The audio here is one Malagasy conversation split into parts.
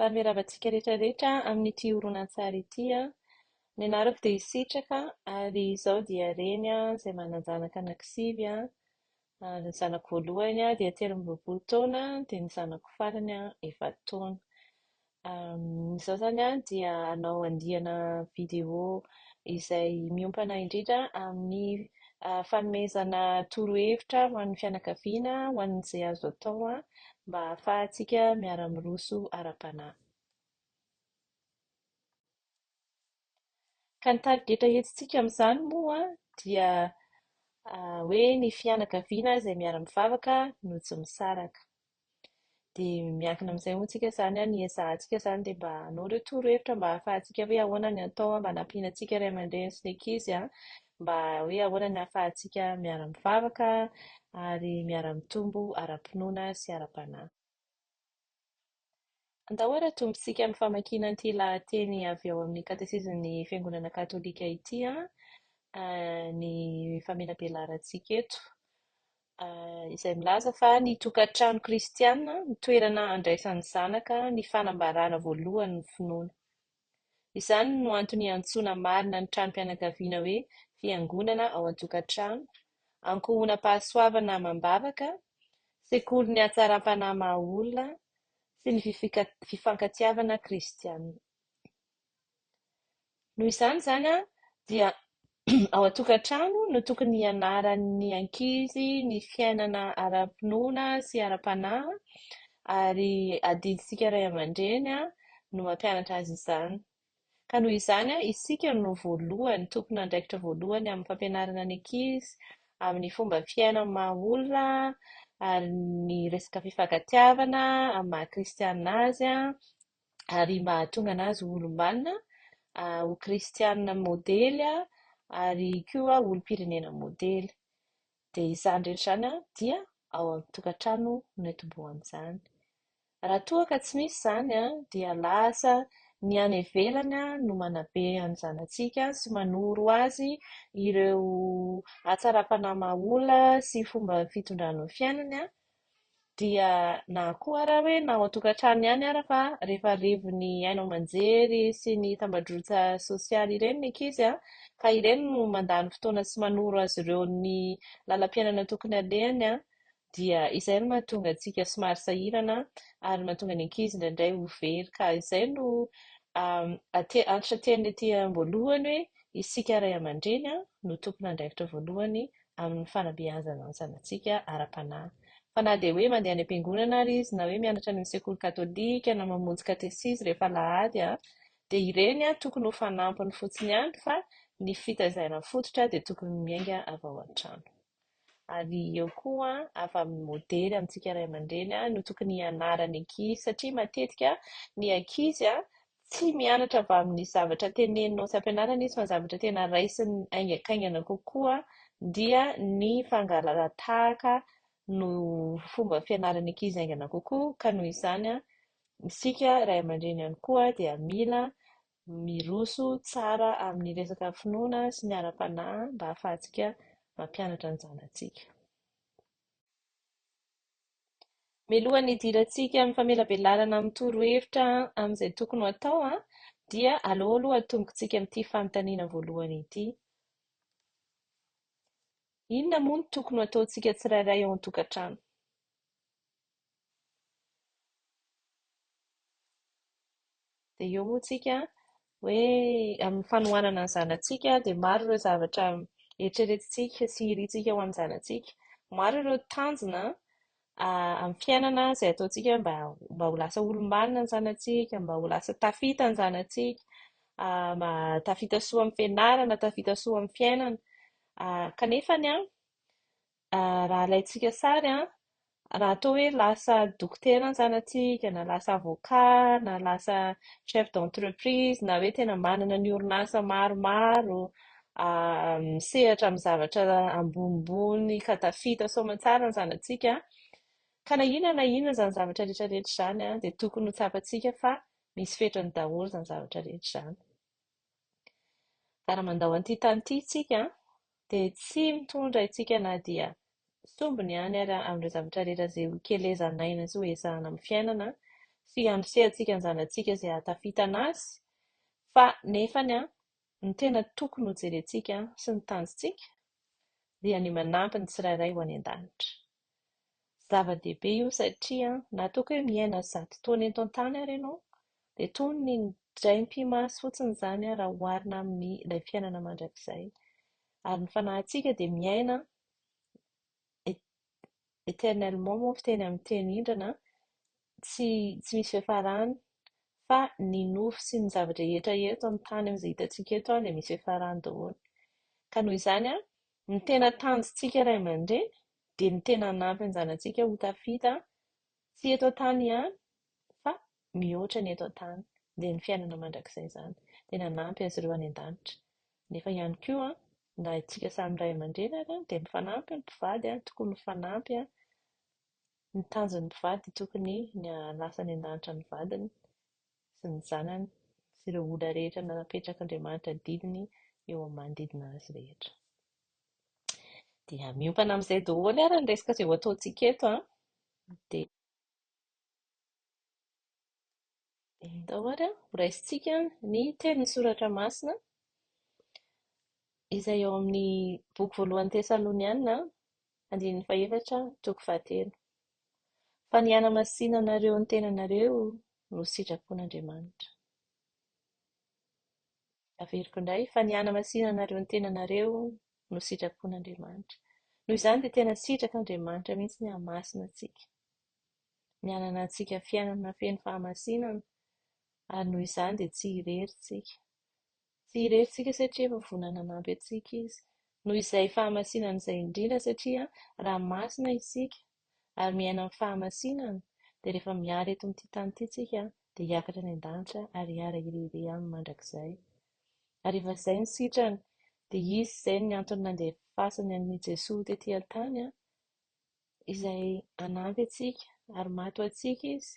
Faly miarahaba antsika rehetra rehetra amin'ity horonantsary ity. Ny anarako dia i Sitraka ary izaho dia reny izay manan-janaka anankisivy. Ny zanako voalohany dia 23 taona dia ny zanako farany 4 taona. Izaho izany dia hanao andiana vidéo izay miompana indrindra amin'ny fanomezana torohevitra ho an'ny fianakaviana, ho an'izay azo atao mba hahafahantsika miara-miroso ara-panahy. Ka ny tarigetra entintsika amin'izany moa dia hoe ny fianakaviana izay miara-mivavaka no tsy misaraka. Dia miankina amin'izay hono tsika izany ny hiezahantsika izany dia mba hanao ireo torohevitra mba hahafahantsika hoe ahoana ny atao mba hanampiana antsika ray aman-dreny sy ny ankizy mba hoe ahoana ny hahafahantsika miara-mivavaka ary miara-mitombo ara-pinoana sy ara-panahy. Andao ary hatombontsika amin'ny famakiana an'ity lahateny avy ao amin'ny katesizin'ny Fiangonana Katolika ity ny famelabelarantsika eto. Izay milaza fa ny tokantrano kristiana no toerana andraisan'ny zanaka ny fanambarana voalohany ny finoana. Izany no antony iantsoana marina ny tranom-pianakaviana hoe fiangonana ao an-tokantrano, ankohonam-pahasoavana amam-bavaka, sekolin'ny hatsaram-panahy maha-olona sy ny fifankatiavana kristiana. Noho izany izany dia ao an-tokantrano no tokony hianaran'ny ankizy ny fiainana ara-pinoana sy ara-panahy ary adidintsika ray aman-dreny no mampianatra azy izany. Ka noho izany isika no voalohany, tompon'andraikitra voalohany amin'ny fampianarana ny ankizy amin'ny fomba fiaina amin'ny maha olona ary ny resaka fifankatiavana amin'ny maha kristianina azy. Ary mba hahatonga anazy ho olom-banona, ho kristianina modely ary koa olom-pirenena modely. Dia izany rehetra izany dia ao an-tokantrano no itomboan'izany. Raha toa ka tsy misy izany dia lasa ny any ivelany no manabe ny zanatsika sy manoro azy ireo hatsaram-panahy maha olona sy fomba fitondrany ny fiainany dia na koa ara hoe na ao an-tokantrano ihany ara fa rehefa revon'ny haino aman-jery sy ny tambajotra sosialy ireny ny ankizy an, ka ireny no mandany fotoana sy manoro azy ireo ny lalam-piainana tokony alehany an, dia izay no mahatonga antsika somary sahirana ary mahatonga ny ankizy indraindray ho very. Ka izay no antitraterina ety am-boalohany hoe isika ray aman-dreny no tompon'andraikitra voalohany amin'ny fanabeazana ny zanatsika ara-panahy. Fa na dia hoe mandeha any am-piangonana ary izy, na hoe mianatra any amin'ny sekoly katolika, na mamonjy katesizy rehefa alahady, dia ireny tokony ho fanampiny fotsiny ihany fa ny fitaizana fototra dia tokony miainga avy ao an-trano. Ary eo koa avy amin'ny modely amintsika ray aman-dreny no tokony hianaran'ny ankizy satria matetika ny ankizy Tsy mianatra avy amin'ny zavatra teneninao sy ampianarina izy fa ny zavatra tena raisiny haingankaingana kokoa dia ny fangalan-tahaka no fomba fianaran'ny ankizy haingana kokoa ka noho izany isika ray aman-dreny ihany koa dia mila miroso tsara amin'ny resaka finoana sy ny ara-panahy mba hahafahantsika mampianatra ny zanatsika. Mialohan'ny hidirantsika amin'ny famelabelarana amin'ny torohevitra amin'izay tokony ho atao dia aleo aloha atombokintsika amin'ity fanontaniana voalohany ity. Inona moa no tokony ho ataontsika tsirairay ao an-tokantrano? Dia eo moa tsika hoe amin'ny fanohanana ny zanatsika dia maro ireo zavatra eritreretintsika sy irintsika ho an'ny zanatsika. Maro ireo tanjona amin'ny fiainana izay ataontsika mba mba ho lasa olom-banona ny zanatsika, mba ho lasa tafita ny zanatsika, mba tafita soa amin'ny fianarana, tafita soa amin'ny fiainana. Kanefa raha alaintsika sary raha atao hoe lasa dokotera ny zanatsika na lasa avocat na lasa chef d'entreprise na hoe tena manana ny orinasa maromaro misehatra amin'ny zavatra ambonimbony ka tafita soamantsara ny zanatsika, ka na inona na inona izany zavatra rehetra rehetra izany dia tokony ho tsapantsika fa misy fetrany daholo izany zavatra rehetra izany. Ka raha mandao an'ity tany ity isika dia tsy mitondra antsika na dia sombiny ihany ary amin'ireo zavatra rehetra izay ho kelezan'aina sy ho ezahana amin'ny fiainana. sy handrisehantsika ny zanatsika izay hahatafita anazy fa nefany ny tena tokony ho jerentsika sy ny tanjontsika dia ny manampy ny tsirairay ho any an-danitra. Zava-dehibe io satria na ataoko hoe miaina 100 taona eto an-tany ary ianao dia toy ny indray mipi-maso fotsiny izany raha oharina amin'ilay fiainana mandrakizay. Ary ny fanahintsika dia miaina éternellement moa fiteny amin'ny teny indrana, tsy tsy misy fiafarany fa ny nofo sy ny zava-drehetra eto amin'ny tany amin'izay hitantsika eto dia misy fiafarany daholo. Ka noho izany, ny tena tanjontsika ray aman-dreny dia ny tena hanampy ny zanatsika ho tafita tsy eto an-tany ihany fa mihoatra ny eto an-tany, dia ny fiainana mandrakizay izany, dia ny hanampy azy ireo any an-danitra. Nefa ihany koa, na isika samy ray aman-dreny ary dia mifanampy ny mpivady, tokony mifanampy, ny tanjon'ny mpivady dia tokony ny hahalasa any an-danitra ny vadiny sy ny zanany sy ireo olona rehetra napetrak'Andriamanitra didiny eo amin'ny manodidina azy rehetra. Dia miompana amin'izay daholo ary ny resaka izay ho ataontsika eto an. Dia ndao ary horaisintsika ny tenin'ny soratra masina izay ao amin'ny boky voalohan'ny Tesaloniana, andininy fahefatra, toko fahatelo. Fa ny hanamasinanareo ny tenanareo no sitrapon'Andriamanitra. Averiko indray, fa ny hanamasinanareo ny tenanareo no sitrapon'Andriamanitra. Noho izany dia tena sitrak'Andriamanitra mihitsy ny hahamasina antsika, ny hananantsika fiainana feno fahamasinana, ary noho izany dia tsy irery isika. Tsy irery isika satria efa vonona hanampy antsika Izy. Noho izay fahamasinana izay indrindra satria raha masina isika ary miaina amin'ny fahamasinana dia rehefa miala eto amin'ity tany ity isika dia hiakatra any an-danitra ary hiara-hirehareha aminy mandrakizay. Ary rehefa izay ny sitrany dia izy izay ny antony nandefasany an'i Jesoa tety an-tany izay hanampy antsika ary maty ho antsika izy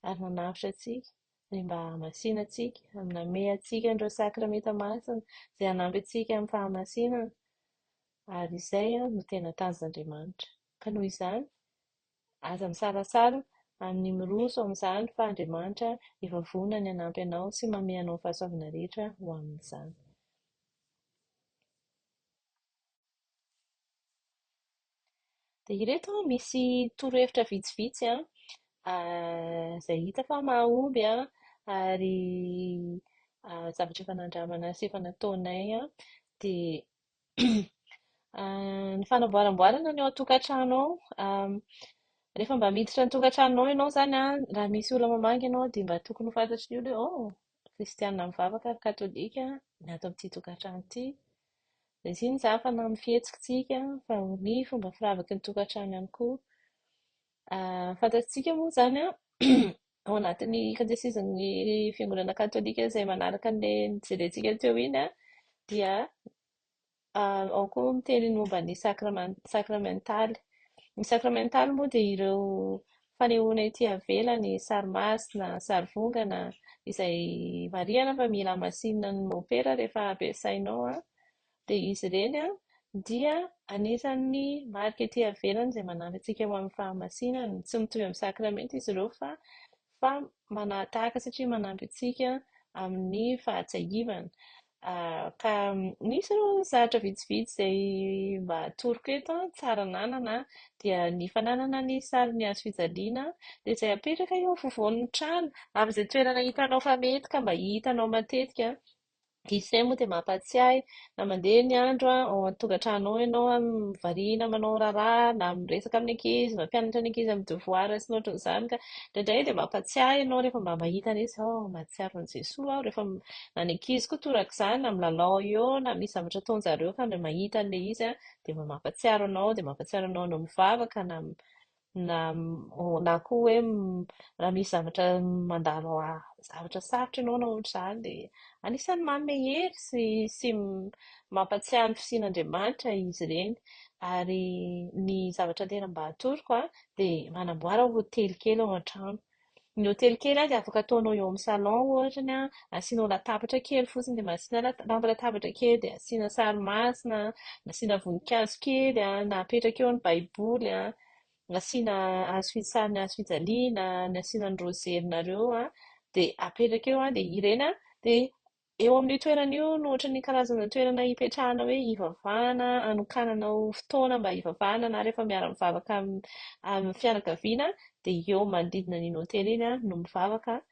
ary nanavotra antsika dia mba hahamasina antsika, namehy antsika an'ireo sakramenta masina izay hanampy antsika amin'ny fahamasinana ary izay no tena tanjon'Andriamanitra. Ka noho izany, aza misalasala amin'ny miroso amin'izany fa Andriamanitra efa vonona ny hanampy anao sy mamehy anao ny fahasoavana rehetra ho amin'izany. Dia ireto misy torohevitra vitsivitsy izay hita fa mahomby ary zavatra efa nandramana sy efa nataonay. Dia ny fanamboaramboarana ny ao an-tokantrano ao, rehefa mba miditra ny tokantranonao ianao izany an, raha misy olona mamangy ianao dia mba tokony ho fantatry ny olona hoe oh, kristiana mivavaka ary katolika ny ato amin'ity tokantrano ity. Dia tsy inona izany fa na amin'ny fihetsikitsika fa ny fomba firavaky ny tokantrano ihany koa. Fantatsika moa izany an, ao anatin'ny katesizin'ny fiangonana katolika izay manaraka an'ilay nojerentsika teo iny an, dia ao koa miteny ny momba ny sakraman- sakramentaly. Ny sakramentaly moa dia ireo fanehoana ety ivelany, sary masina, sary vongana, izay marihana fa mila hamasinina ny môpera rehefa ampiasainao an, dia izy ireny an dia anisan'ny marika ety ivelany izay manampy antsika ho amin'ny fahamasinana. Tsy mitovy amin'ny sakramenta izy ireo fa fa manahatahaka satria manampy antsika amin'ny fahatsiahivana. Ka misy ireo zavatra vitsivitsy izay mba atoroko eto tsara ananana dia ny fananana ny sarin'ny hazo fijaliana dia izay apetraka eo afovoan'ny trano amin'izay toerana hitanao fa mety ka mba hitanao matetika. Izay moa dia mampahatsiahy na mandeha ny andro ao an-tokantrano ao ianao variana manao raharaha na miresaka amin'ny ankizy, mampianatra ny ankizy amin'ny devoir sy ny ohatran'izany ka indraindray dia mampahatsiahy ianao rehefa mba mahita an'izy oh mahatsiaro an'i Jesoa aho rehefa na ny ankizy koa torak'izany na milalao eo na misy zavatra ataon-jareo ka ilay mahita an'ilay izy dia mba mampahatsiaro anao dia mampahatsiaro anao hanao mivavaka na na na koa hoe raha misy zavatra mandalo zavatra sarotra ianao na ohatr'izany dia anisan'ny manome hery sy sy mampatsiahy ny fisian'Andriamanitra izy ireny. Ary ny zavatra tena mba atoroko dia manamboara hotely kely ao an-trano. Ny hotely kely dia afaka ataonao eo amin'ny salon ohatra ny asianao latabatra kely fotsiny dia mba asiana lamba latabatra kely dia asiana sary masina, asiana voninkazo kely na apetraka eo ny baiboly. Asiana hazo sarin'ny hazo fijaliana, ny asiana ny rôzerinareo dia apetraka eo dia ireny dia eo amin'io toerana io no ohatran'ny karazana toerana hipetrahana hoe hivavahana, hanokananao fotoana mba hivavahana na rehefa miara-mivavaka amin'ny fianakaviana dia eo manodidina an'iny ôtely iny no mivavaka.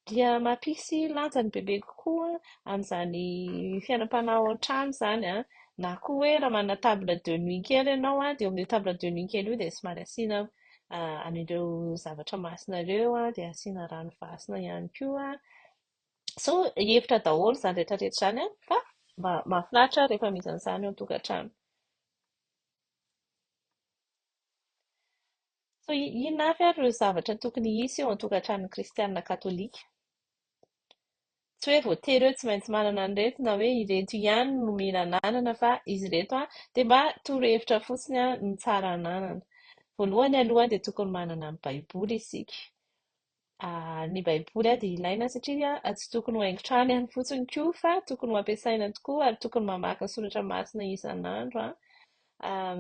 Dia mampisy lanjany bebe kokoa amin'izany fiainam-panahy ao an-trano izany an, na koa hoe raha manana table de nuit kely ianao an, dia eo amin'io table de nuit kely io dia somary asiana an'ireo zavatra masina ireo an, dia asiana rano vasina ihany koa. So hevitra daholo izany rehetra rehetra izany an, fa mba mahafinaritra rehefa misy an'izany ao an-tokantrano. So inona avy ary ireo zavatra tokony hisy eo an-tokantranon'ny kristiana katolika? Tsy hoe voatery hoe tsy maintsy manana an'ireto na hoe ireto ihany no mila ananana fa izy ireto dia mba torohevitra fotsiny no tsara ananana. Voalohany aloha dia tokony manana ny baiboly isika. Ny baiboly dia ilaina satria tsy tokony ho haingon-trano ihany fotsiny koa fa tokony ho ampiasaina tokoa ary tokony mamaky ny soratra masina isan'andro.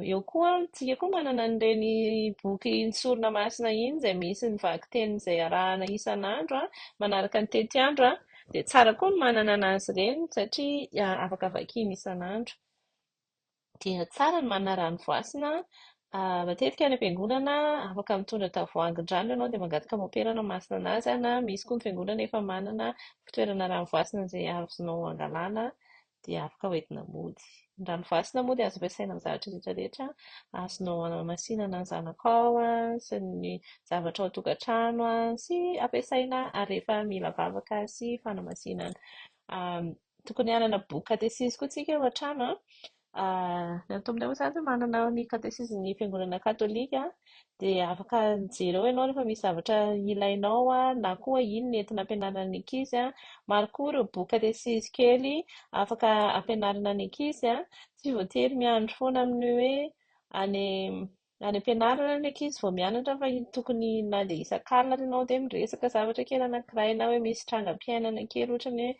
Eo koa, isika koa manana an'ireny boky ny sorona masina iny izay misy ny vakiteny izay arahana isan'andro manaraka ny tetiandro dia tsara koa ny manana an'azy ireny satria afaka vakiana isan'andro. Dia tsara ny manana rano voasina. Matetika any am-piangonana afaka mitondra tavoahangin-drano ianao dia mangataka môpera hanamasina an'azy na misy koa ny fiangonana efa manana fitoerana rano voasina izay azonao angalana dia afaka hoentina mody. Ny rano voasina moa dia azo ampiasaina amin'ny zavatra rehetra rehetra, azonao hanamasinana ny zanakao sy ny zavatra ao an-tokantrano sy ampiasaina rehefa mila vavaka sy fanamasinana. Tokony hanana boky katesizy koa tsika ao an-trano an. Ny ato aminay moa izany dia manana ny katesizin'ny fiangonana katolika dia afaka mijery ao ianao rehefa misy zavatra ilainao na koa iny no entina ampianarina ny ankizy. Maro koa ireo boky katesizy kely afaka ampianarina ny ankizy. Tsy voatery miandry foana amin'ny hoe any Any am-pianarana ny ankizy vao mianatra fa tokony na dia isan-kalina ary ianao dia miresaka zavatra kely anankiray na hoe misy trangam-piainana kely ohatra ny hoe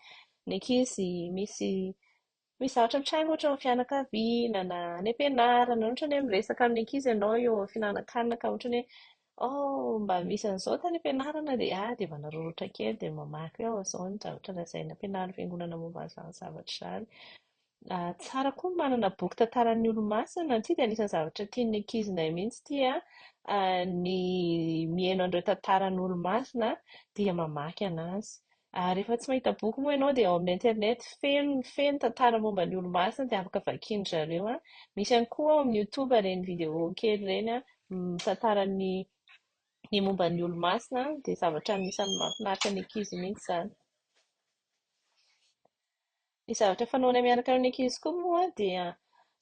ny ankizy misy misy zavatra mitranga ohatra amin'ny fianakaviana na any am-pianarana, ohatra ny hoe miresaka amin'ny ankizy ianao eo amin'ny fihinanan-kanina ka ohatra ny hoe oh mba misy an'izao tany am-pianarana dia ah dia manararaotra kely dia mamaky hoe ao izao ny zavatra lazaina ampianarin'ny fiangonana momba an'izany zavatra izany. Tsara koa ny manana boky tantaran'ny olomasina, ity dia anisan'ny zavatra tian'ny ankizinay mihitsy ity an, ny mihaino an'ireo tantaran'olomasina dia mamaky an'azy. Ary rehefa tsy mahita boky moa ianao dia ao amin'ny internet feno feno tantara momba ny olomasina dia afaka vakian-dry zareo an. Misy ihany koa ao amin'ny youtube ireny vidéo kely ireny an, mitantara ny ny momba ny olomasina dia zavatra anisan'ny mahafinaritra ny ankizy mihitsy izany. Ny zavatra fanaonay miaraka amin'ny ankizy koa moa dia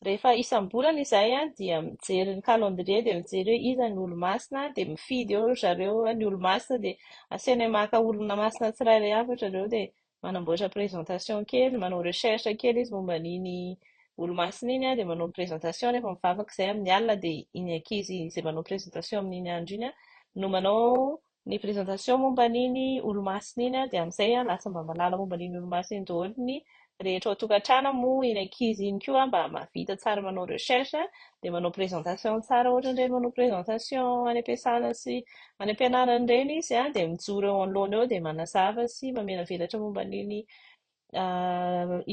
rehefa isam-bolana izahay dia mijery ny calendrier dia mijery hoe iza ny olomasina dia mifidy eo ry zareo ny olomasina dia asainay maka olona masina tsirairay avy ry zareo dia manamboatra présentation kely, manao recherche kely izy momba an'iny olomasina iny dia manao présentation rehefa mivavaka izahay amin'ny alina dia iny ankizy izay manao présentation amin'iny andro iny no manao ny présentation momba an'iny olomasina iny dia amin'izay lasa mba mahalala momba an'iny olomasina iny daholo ny rehetra ao an-tokantrano moa iny ankizy iny koa mba mahavita tsara manao recherche dia manao présentation tsara ohatran'ireny manao présentation any am-piasana sy any am-pianarana ireny izy dia mijoro eo anoloana eo dia manazava sy mamelavelatra momba an'iny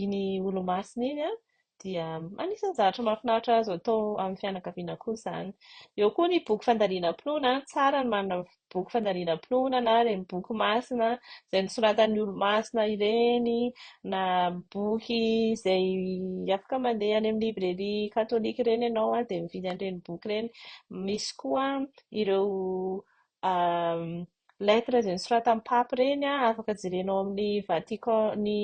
iny olomasina iny dia anisan'ny zavatra mahafinaritra azo atao amin'ny fianakaviana koa izany. Eo koa ny boky fandalinam-pinoana, tsara ny manana boky fandalinam-pinoana na ireny boky masina izay nosoratan'ny olomasina ireny na boky izay afaka mandeha any amin'ny librairie katolika ireny ianao dia mividy an'ireny boky ireny. Misy koa ireo Lettre izay nosoratan'ny Pape ireny an, afaka jerena ao amin'ny Vatican, ny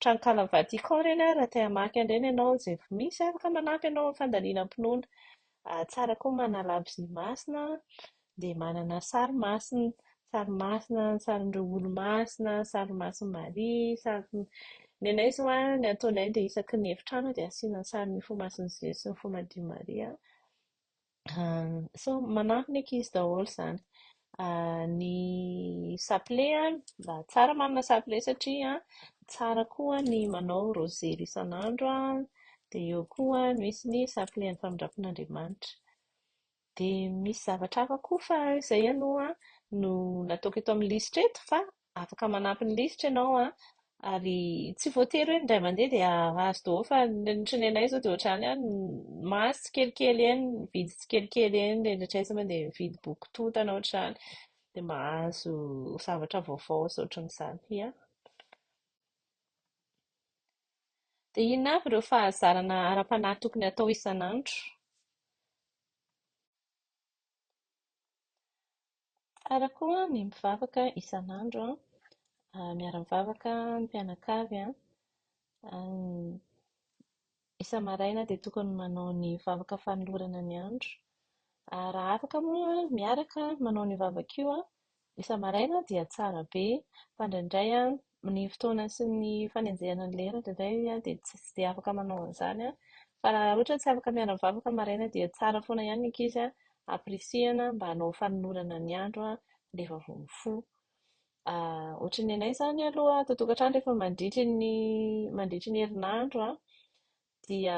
tranonkalan'ny Vatican ireny an, raha te hamaky an'ireny ianao izay misy afaka manampy anao amin'ny fandalinam-pinoana. Tsara koa manana labozia masina, dia manana sary masina, sary masina, sarin'ireo olomasina, sary masin'i Maria, sary, ny anay izao an, ny ataonay dia isaky ny efitrano dia asiana ny sarin'ny fo masin'i Jesoa sy ny fo madion'i Maria. Sao manampy ny ankizy daholo izany. Ny chapelet, mba tsara manana chapelet satria tsara koa ny manao rozery isan'andro, dia eo koa misy ny chapelet an'ny famindrampon'Andriamanitra. Dia misy zavatra hafa koa fa izay aloha no nataoko eto amin'ny lisitra eto fa afaka manampy ny lisitra ianao an, ary tsy voatery hoe indray mandeha dia azo daholo fa ny ohatran'ny ny anay izao dia ohatr'izany an, mahazo tsikelikely eny, mividy tsikelikely eny, dia indraindray izao mandeha mividy boky tonta na ohatr'izany dia mahazo zavatra vaovao sy ohatran'izany. Ia. Dia inona avy ireo fahazarana ara-panahy tokony hatao isan'andro? Tsara koa ny mivavaka isan'andro, miara-mivavaka ny mpianakavy. Isa-maraina dia tokony manao ny vavaka fanolorana ny andro. Raha afaka moa miaraka manao an'io vavaka io isa-maraina dia tsara be fa indraindray ny fotoana sy ny fanenjehana ny lera indraindray dia tsy dia afaka manao an'izany. Fa raha ohatra tsy afaka miara-mivavaka maraina dia tsara foana ihany ny ankizy ampirisihana mba hanao fanolorana ny andro rehefa vao mifoha. Ohatran'ny anay izany aloha ato an-tokantrano rehefa mandritry ny mandritry ny herinandro dia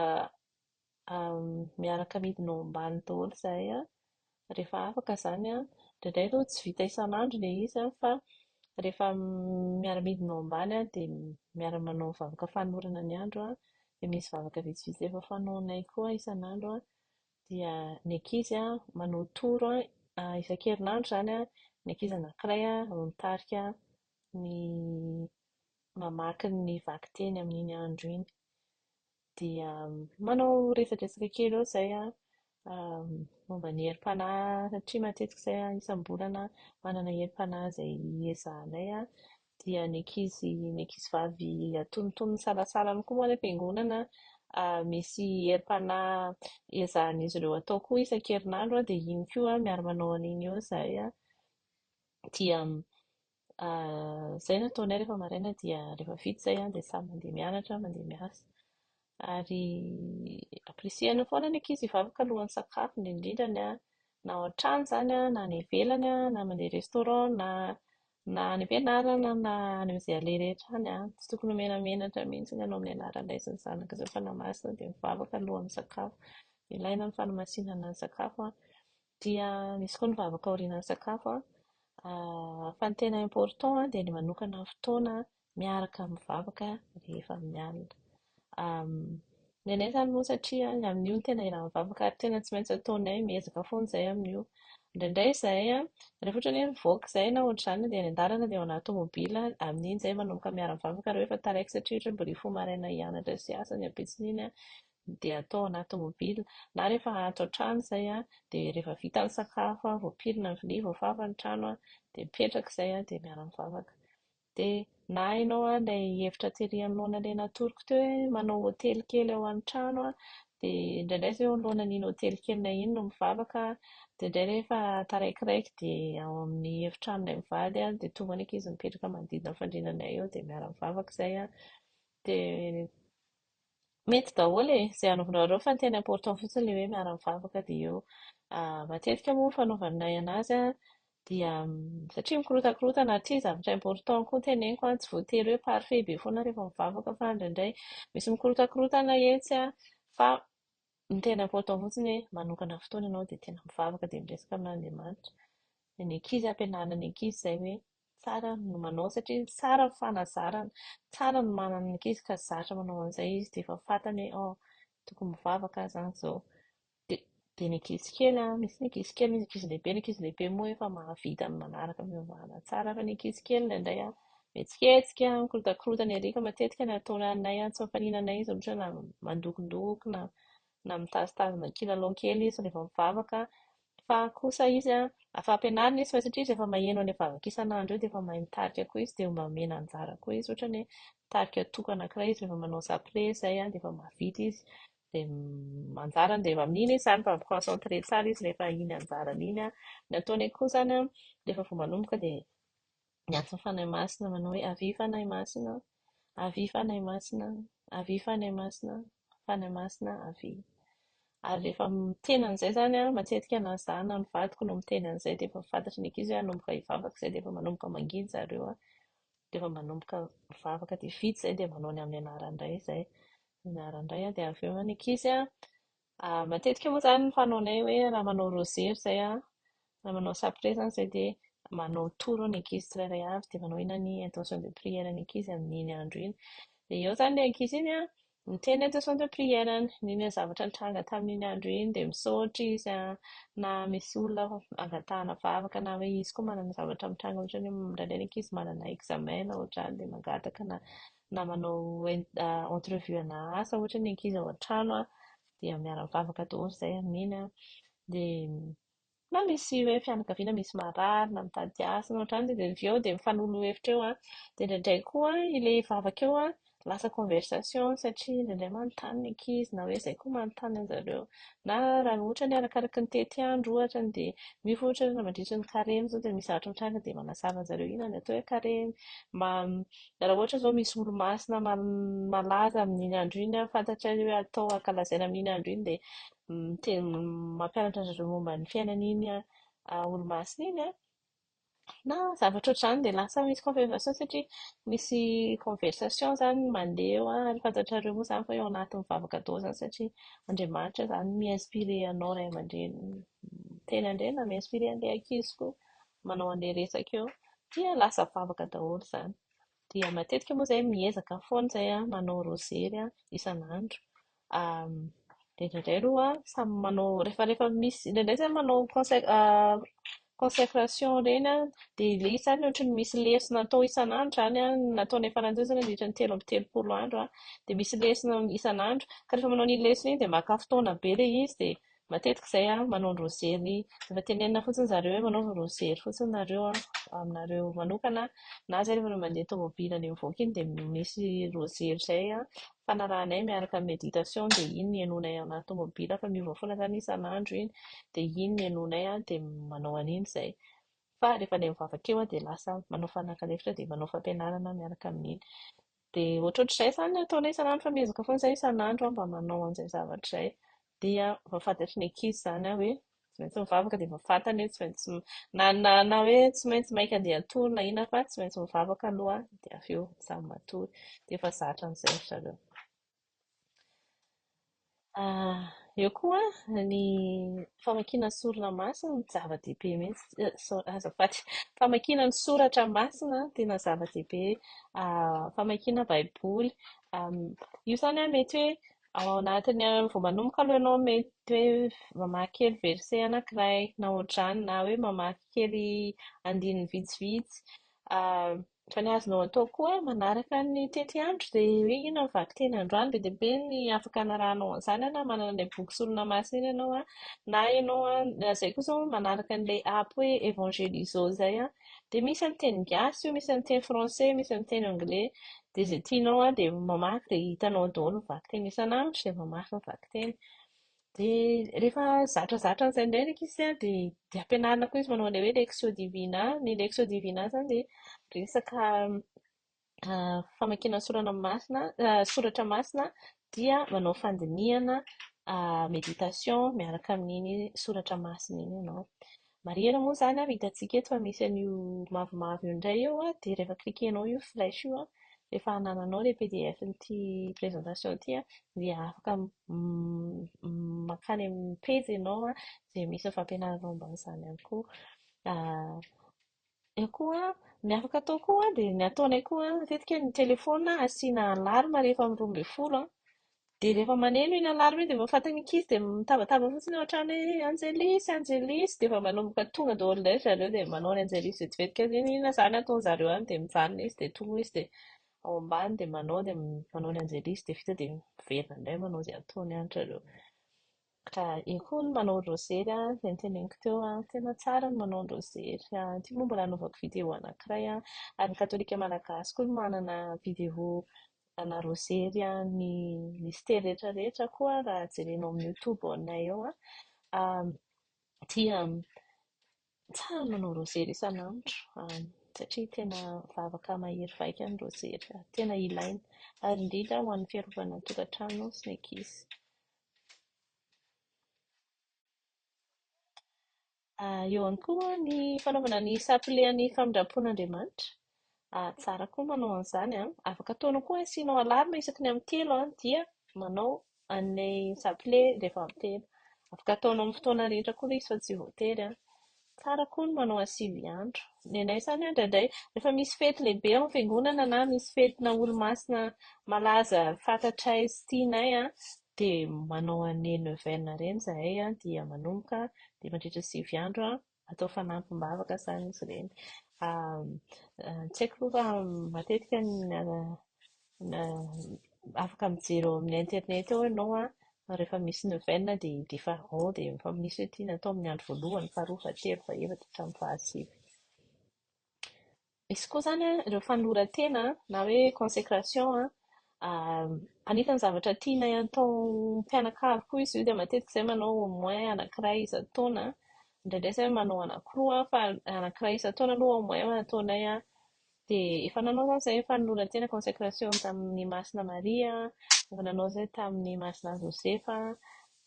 miaraka midina ao ambany daholo izahay rehefa afaka izany. Indraindray aloha tsy vita isan'andro ilay izy fa rehefa miara-midina ao ambany dia miara-manao vavaka fanolorana ny andro dia misy vavaka vitsivitsy efa fanaonay koa isan'andro dia ny ankizy manao tour isan-kerinandro izany ny ankizy anankiray no mitarika ny mamaky ny vakiteny amin'iny andro iny. Dia manao resadresaka kely eo izahay momba ny herim-panahy satria matetika izahay isam-bolana manana herim-panahy izay iezahanay dia ny ankizy ny ankizivavy antonontonony salasalany koa moa any am-piangonana misy herim-panahy ezahan'izy ireo atao koa isan-kerinandro dia iny koa miara-manao an'iny eo izahay dia izay no ataonay rehefa maraina dia rehefa vita izay dia samy mandeha mianatra, mandeha miasa. Ary ampirisihana foana ny ankizy hivavaka alohan'ny sakafo indrindra indrindra na ao an-trano izany na any ivelany na mandeha restaurant na na any am-pianarana na any amin'izay aleha rehetra any. Tsy tokony ho menamenatra mihitsy ny hanao amin'ny anaran'ny Ray sy ny Zanaka sy ny Fanahy Masina dia mivavaka alohan'ny sakafo. Ilaina ny fanamasinana ny sakafo. Dia misy koa ny vavaka aorianan'ny sakafo. Fa ny tena important dia ny manokana fotoana miaraka mivavaka rehefa amin'ny alina. Ny anay izany moa satria amin'io no tena iaraha-mivavaka ary tena tsy maintsy ataonay, miezaka foana izahay amin'io. Indraindray izahay rehefa ohatra hoe mivoaka izahay na ohatr'izany dia any an-dalana dia ao anaty tomobila, amin'iny izahay manomboka miara-mivavaka raha hoe efa taraiky satria ohatra hoe mbola hifoha maraina hianatra sy hiasa ny ampitson'iny dia atao anaty tomobila. Na rehefa ato an-trano izay dia rehefa vita ny sakafo, voapirina ny vilia, voafafa ny trano dia mipetraka izay dia miara-mivavaka. Dia na ianao ilay hevitra tery anoloana ilay natoroko teo hoe manao hotely kely ao an-trano dia indraindray izay eo anoloanan'iny hotely kelinay iny no mivavaka, dia indraindray rehefa taraikiraiky dia ao amin'ny efitranonay mivady dia tonga ny ankizy mipetraka manodidina ny fandriananay eo dia miara-mivavaka izay. Dia mety daholo e, izay anaovanareo fa ny tena important fotsiny ilay hoe miara-mivavaka dia eo. Matetika moa ny fanaovanay an'azy dia satria mikorotakorontana aty zavatra important koa teneniko an, tsy voatery hoe parfait be foana rehefa mivavaka fa indraindray misy mikorotakorontana etsy an, fa ny tena important fotsiny hoe manokana fotoana ianao dia tena mivavaka dia miresaka amin'Andriamanitra. Dia ny ankizy ampianarina ny ankizy izay hoe tsara no manao satria tsara ny fanazarana, tsara ny manana ny ankizy ka zatra manao an'izay izy dia efa fantany hoe oh tokony mivavaka aho izany izao. Dia dia ny ankizy kely an, misy ny ankizy kely, misy ankizy lehibe, ny ankizy lehibe moa efa mahavita ny manaraka fivavahana tsara fa ny ankizy kely indraindray an, mihetsiketsika, mikorotakorontana ery ka matetika ny ataonay an, tsy mampaninona anay izy ohatra na mandokondoko na na mitazotazona kilalao kely izy rehefa mivavaka fa kosa izy an, efa ampianarina izy fa satria izy efa maheno an'ilay vavaka isan'andro eo dia efa mahay mitarika koa izy dia mba omena anjara koa izy ohatra ny hoe mitarika toko anankiray izy rehefa manao chapelet izay an, dia efa mahavita izy dia anjarany dia amin'iny izy izany mba mi-concentrer tsara izy rehefa iny anjarany iny an. Ny ataonay koa izany an, rehefa vao manomboka dia miantso ny Fanahy Masina manao hoe avia Fanahy Masina, avia Fanahy Masina, avia Fanahy Masina, Fanahy Masina avia. Ary rehefa miteny an'izay izany an, matetika na izaho na ny vadiko no miteny an'izay dia efa fantatry ny ankizy hoe hanomboka hivavaka izay dia efa manomboka manginy zareo an, dia efa manomboka mivavaka dia vita izay dia manao ny amin'ny anaran'ny Ray izay. Ny anaran'ny Ray dia avy eo ny ankizy an. Matetika moa izany ny fanaonay hoe raha manao rozery izay an, raha manao chapelet izany izay dia manao tour ny ankizy tsirairay avy dia manao inona ny intention de prière ny ankizy amin'iny andro iny. Dia eo izany ilay ankizy iny an, miteny intention de prière-ny, n'inona zavatra nitranga tamin'iny andro iny dia misaotra izy an, na misy olona angatahana vavaka na hoe izy koa manana zavatra mitranga ohatra hoe indraindray ny ankizy manana examen na ohatr'izany dia mangataka na na manao entrevue ana asa ohatra ny ankizy ao an-trano an, dia miara-mivavaka daholo izahay amin'iny an, dia na misy hoe fianakaviana misy marary na mitady asa na ohatr'izany dia avy eo dia mifanolo hevitra eo an, dia indraindray koa ilay vavaka eo an lasa conversation satria indraindray manontany ny ankizy na hoe izahay koa manontany an'zareo na raha ohatra ny arakaraky ny tetiandro ohatra dia misy ohatra hoe mandritra ny karemy izao dia misy zavatra mitranga dia manazava an'zareo inona ny atao hoe karemy, mba raha ohatra izao misy olo-masina malaza amin'iny andro iny an, fantatray hoe atao ankalazaina amin'iny andro iny dia miteny mampianatra an-dry zareo momba ny fiainan'iny olo-masina iny an, na zavatra ohatr'izany dia lasa misy conversation satria misy conversation izany mandeha eo an, ary fantatrareo moa izany fa eo anatin'ny vavaka daholo izany satria Andriamanitra izany mi-inspirer anao ray aman-dreny miteny an'ireny na mi-inspirer an'ilay ankizy koa manao an'ilay resaka eo dia lasa vavaka daholo izany. Dia matetika moa izahay miezaka foana izahay an, manao rozery isan'andro. Dia indraindray aloha samy manao, rehefa rehefa misy, indraindray izahay manao consecration ireny an, dia ilay izy izany ohatran'ny misy lesona atao isan'andro izany an, nataonay farany teo izany nandritra ny 33 andro an, dia misy lesona isan'andro, ka rehefa manao an'iny lesona iny dia maka fotoana be ilay izy dia Matetika izay aho manao ny rozery, efa tenenina fotsiny zareo hoe manaova rozery fotsiny nareo an, aminareo manokana, na izay rehefa mandeha tomobile any mivoaka iny dia misy rozery izay an, fanarahanay miaraka amin'ny méditation dia iny no henoinay ao anaty tomobile fa miova foana izany isan'andro iny, dia iny no henoinay an, dia manao an'iny izay. Fa rehefa ilay mivavaka eo aho dia lasa manao fanakalefitra dia manao fampianarana miaraka amin'iny. Dia ohatrohatr'izay izany ny ataonay isan'andro fa miezaka foana izahay isan'andro mba manao an'izay zavatra izay. Dia efa fantatry ny ankizy izany hoe tsy maintsy mivavaka dia efa fantany hoe tsy maintsy na na na hoe tsy maintsy maika andeha hatory na inona fa tsy maintsy mivavaka aloha dia avy eo samy matory. Dia efa zatra an'izay ry zareo. Eo koa ny famakiana ny sorona masina zava-dehibe mihitsy, azafady, famakiana ny soratra masina tena zava-dehibe, famakiana baiboly, io izany mety hoe ao anatin'ny vao manomboka aloha ianao mety hoe mamaky kely verset anankiray na ohatr'izany na hoe mamaky kely andininy vitsivitsy. Fa ny azonao atao koa manaraka ny tetiandro dia hoe inona ny vakiteny androany, be dia be ny afaka anarahanao an'izany na manana an'ilay boky sorona masina iny ianao an, na ianao an, izay koa izao manaraka an'ilay app hoe Evangelizo izay an, dia misy amin'ny teny gasy io, misy amin'ny teny français, misy amin'ny teny anglais, dia izay tianao an dia mamaky dia hitanao daholo ny vakiteny isan'andro dia mamaky ny vakiteny. Dia rehefa zatrazatra an'izay indray ny ankizy an, dia dia ampianarina koa izy manao an'ilay hoe lectio divina. Ny lectio divina izany dia resaka famakiana ny sorana masina, soratra masina dia manao fandinihana méditation miaraka amin'iny soratra masina iny ianao. Marihana moa izany ary hitantsika eto fa misy an'io mavomavo io indray eo an, dia rehefa cliquer-nao io flèche io an, rehefa anananao ilay pdf-n'ity présentation ity an, dia afaka mankany amin'ny pejy ianao an, izay misy ny fampianarana momba an'izany ihany koa. Eo koa, ny afaka atao koa dia ny ataonay koa matetika ny telefaonina asiana alarme rehefa amin'ny 12 an, dia rehefa maneno iny alarme iny dia efa fantan'ny ankizy dia mitabataba fotsiny ao an-trano hoe Angelis, Angelis dia efa manomboka tonga daholo indray ry zareo dia manao ny Angelis vetivety kely inona izany ataon-jareo any dia mijanona izy dia tonga izy dia ao ambany dia manao dia manao ny Angelis dia vita dia miverina indray manao izay ataony any ry zareo. Ka eo koa ny manao rozery izay noteneniko teo, tena tsara ny manao rozery. Ity moa mbola hanaovako vidéo anankiray ary ny katolika malagasy koa no manana vidéo ana rozery ny mistery rehetra rehetra koa raha jerenao amin'ny youtube anay ao dia tsara ny manao rozery isan'andro satria tena vavaka mahery vaika ny rozery, tena ilaina ary indrindra ho an'ny fiarovana ny tokantrano sy ny ankizy. Eo ihany koa ny fanaovana ny sapile an'ny famindram-pon'Andriamanitra. Tsara koa manao an'izany an. Afaka ataonao koa asianao alarme isaky ny amin'ny 3 dia manao an'ilay chapelet rehefa miteny. Afaka ataonao amin'ny fotoana rehetra koa ilay izy fa tsy voatery an. Tsara koa ny manao an'ny 9 andro. Ny anay izany an, indraindray rehefa misy fety lehibe ao amin'ny fiangonana na misy fetina olo-masina malaza fantatray sy tianay an, dia manao an'ireny neuvaine ireny izahay an, dia manomboka dia mandritra ny 9 andro an, atao fanampim-bavaka izany izy ireny. Tsy haiko aloha fa matetika ny afaka mijery ao amin'ny internet ao ianao an, rehefa misy neuvaine dia efa ao dia efa misy hoe ity natao amin'ny andro voalohany, faharoa, fahatelo, fahefatra hatramin'ny fahasivy. Misy koa izany ireo fanoloran-tena na hoe consécration an, anisan'ny zavatra tianay atao mpianakavy koa izy io dia matetika izahay manao au moins anankiray isan-taona, indraindray izahay manao anankiroa fa anankiray isan-taona aloha au moins ataonay an. Dia efa nanao izany izahay fanoloran-tena consécration tamin'i Masina Maria, efa nanao izahay tamin'i Masina Josefa,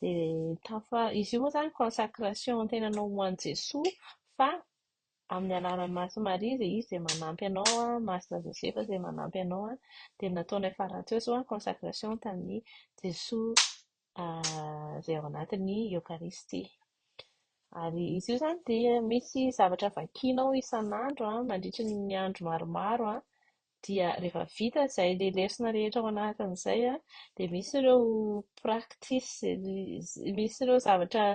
dia tafa, izy io moa izany consacration tenanao ho an'i Jesoa fa amin'ny alalan'i Masina Maria izay izy izay manampy anao, Masina Josefa izay manampy anao, dia ny nataonay farany teo izao consacration tamin'i Jesoa izay ao anatin'ny Eokaristia. Ary izy io izany dia misy zavatra vakianao isan'andro mandritry ny andro maromaro dia rehefa vita izay ilay lesona rehetra ao anatin'izay dia misy ireo practice, misy ireo zavatra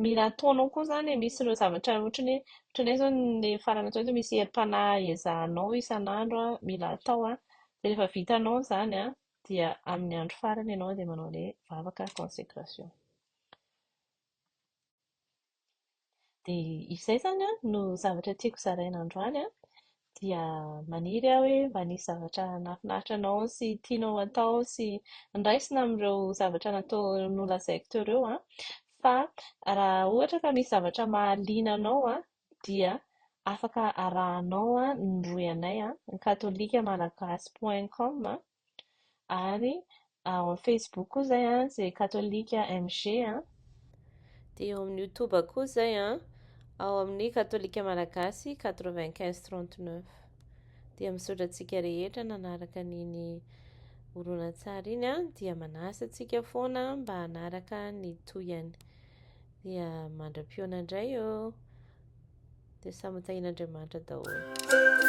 mila ataonao koa izany e, misy ireo zavatra ohatran'ny hoe, ohatran'ny hoe izao ny farany ataonay izao misy herim-panahy ezahanao isan'andro mila atao dia rehefa vitanao izany dia amin'ny andro farany ianao dia manao ilay vavaka consécration. Dia izay izany no zavatra tiako zaraina androany an, dia maniry aho hoe mba nisy zavatra nahafinaritra anao sy tianao atao sy noraisina amin'ireo zavatra natao nolazaiko teo ireo an, fa raha ohatra ka misy zavatra mahaliana anao an, dia afaka arahanao ny rohy anay an, ny katolika malagasy point com Ary ao amin'ny Facebook koa izay an, izay Katolika MG an. Dia eo amin'ny YouTube koa izay an, ao amin'ny Katolika Malagasy 95 39. Dia misaotra antsika rehetra nanaraka an'iny horonantsary iny an, dia manasa antsika foana mba hanaraka ny tohiny. Dia mandra-pihaona indray ô. Dia samy ho tahian'Andriamanitra daholo.